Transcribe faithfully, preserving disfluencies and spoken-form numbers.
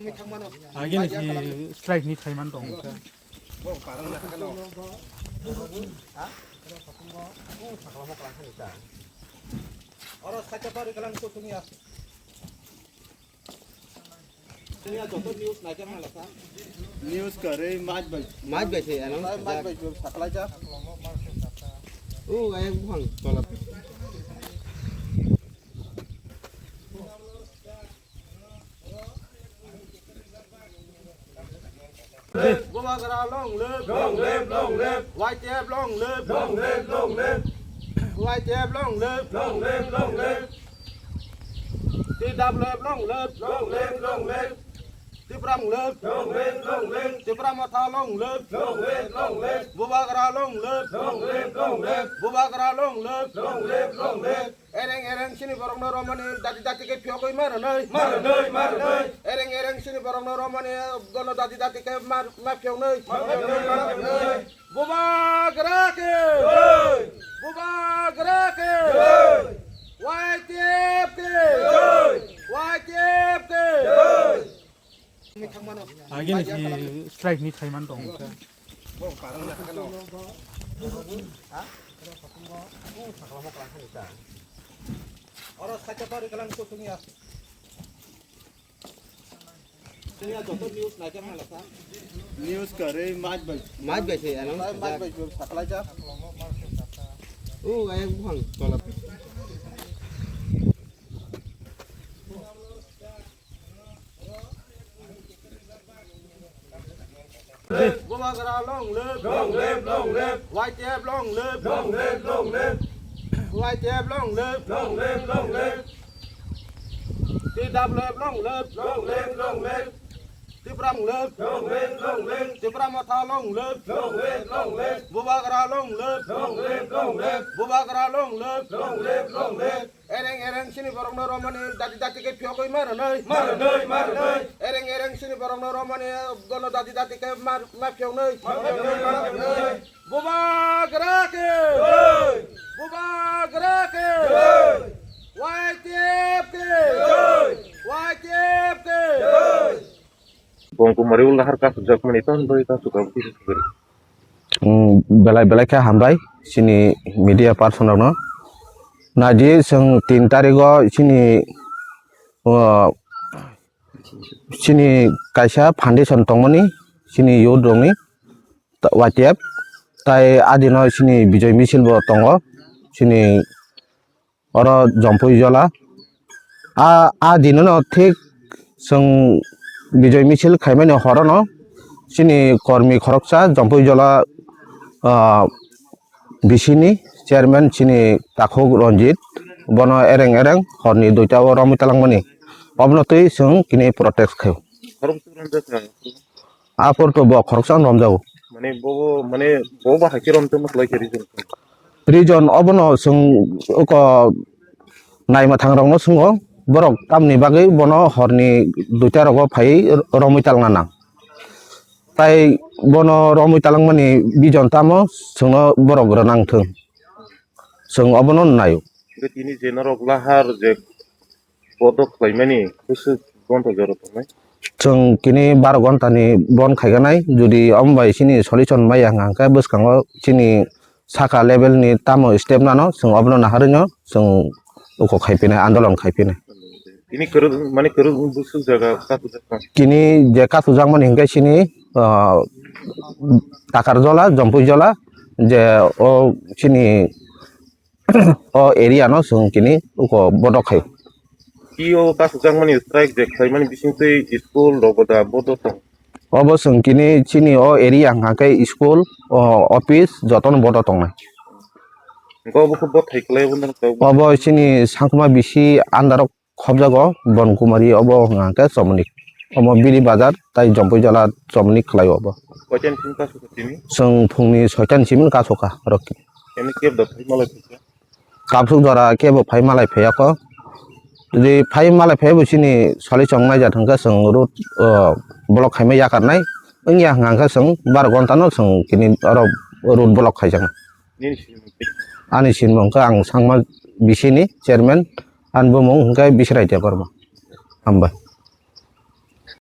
Agini si strike ni thaiman tong. Oro sakha pari kalang ko suni as. Suni as joto news naikha mala sa. News kare maj bai. Maj bai se ano. Maj bai saklai ja. O ayang buhang tola. Bubagra long live. Long live, long live. Y T F long live. Long live, long live. Y T F long live. Long live, long live. T W F long live. Long live, long live. Tipra long live. Long live, long live. Tipra Motha long live. Long live, long live. Bubagra long live. Long live, long live. Bubagra long live. Long live, long live. Ereng ereng sini borokno romani dati dati khe phiyogwi ma rwnai. Ma rwnai, ma rwnai. Ereng ereng sini borokno romani bono dati dati khe ma, ma phiyognai. Ma rwnai, ma rwnai. Bubagra khe. Jai. Bubagra khe. Jai. Y T F khe. Jai. Y T F khe. Jai. Agini si strike ni thaiman tong. Oro sakha pari kalang ko suni as. Suni as joto news naikha mala sa. News kare maj bai. Maj bai se ano. Maj bai saklai ja. O ayang buhang tola. Bubagra long live. Long live, long live. Y T F long live. Long live, long live. Y T F long live. Long live, long live. T W F long live. Long live, long live. Tipra long live. Long live, long live. Tipra Motha long live. Long live, long live. Bubagra long live. Long live, long live. Bubagra long live. Long live, long live. Ereng ereng sini borokno romani dati dati khe phiyogwi ma rwnai. Ma rwnai, ma rwnai. Ereng ereng sini borokno romani bono dati dati khe ma, ma phiyognai. Ma phiyognai, ma phiyognai. Bubagra khe. Jai. Bubagra khe. Jai. Y T F khe. Jai. Y T F khe. Jai. Bongkumari ulahar kasujak mani ton bai kasuk abdi sugri. Mm, belai belai khe hambai chini media person rokno. Naidi chwng tin tarigo chini, o, chini kaisa foundation tongmani chini youth rokni ta-, Y T F tai adino chini bijoi misil bo tongo chini oro Jompui Jola. A, a dinono thik chwng bijoi misil khaimani horono chini kormi khoroksa Jompui Jola, ah, B C ni chairman chini Takhuk Ranjit bono ereng ereng horni duita o romwi talangmani. Obono twi chwng kini protest khaio. Aphuru to bo khoroksa romjago. Mane bo, mane bo ba hai khe romtwma khlai khe reason. Reason obono chwng oko naima thangrokno swngo, borok tamni bagwi bono horni duita rogo phaiwi romwi talangna nang. Tai bono romwi talangmani reason tamo chwngno borok rwnang thwng. Chwng obono naio. Hingke tini je norok lahar je bodo khlaimani bwswk gonta jora tongnai? Chwng kini baro gonta ni bon khaiganai, jodi omo bai chini solution maya hwnka hwnkhe bwskango chini saka level ni tamo step nano chwng obono naharwino chwng uko khaiphinai, andolon khaiphinai. Tini kwrwng, mane kwrwng bwswk jaga kha tujakma? Kini je kha tujakmani hwnkhe chini, ah, Takarjola, Jompuijola, je o chini o area no chwng kini uko bodo khai. Tio kasukjakmani strike je khlaimani bisingtwi school rok da bodo tong. Obo chwng kini chini o area hwnkha khe school, o office jotono bodo tongnai. Hwnkhe obo khe bothai khlai obo nang khe obo. Obo chini Sangkuma bisi under o khobjago Bon Kumari obo hwnkha khe Chomoni. Omo Biri Bazar tai Jompuijola Chomoni khlai obo. Koitan simi kasukha tini? Chwng phungni soitan simi kasukha rok. Eni kebo da phai malai phikha? Kapsuk jora kebo phai malai phiyakho. Jodi phai malai phiyabo chini sali chongnai jat hwnkhe chwng road, o, block khaima yakarnai. Wngya hwnkha khe chwng baro gonta no chwng kini oro road block khaijaknai. Nini sinimung tei? Ani sinimung khe ang Sangma bisi ni chairman, ani bumung hwnkhe Bisrai Debbarma. Hambai.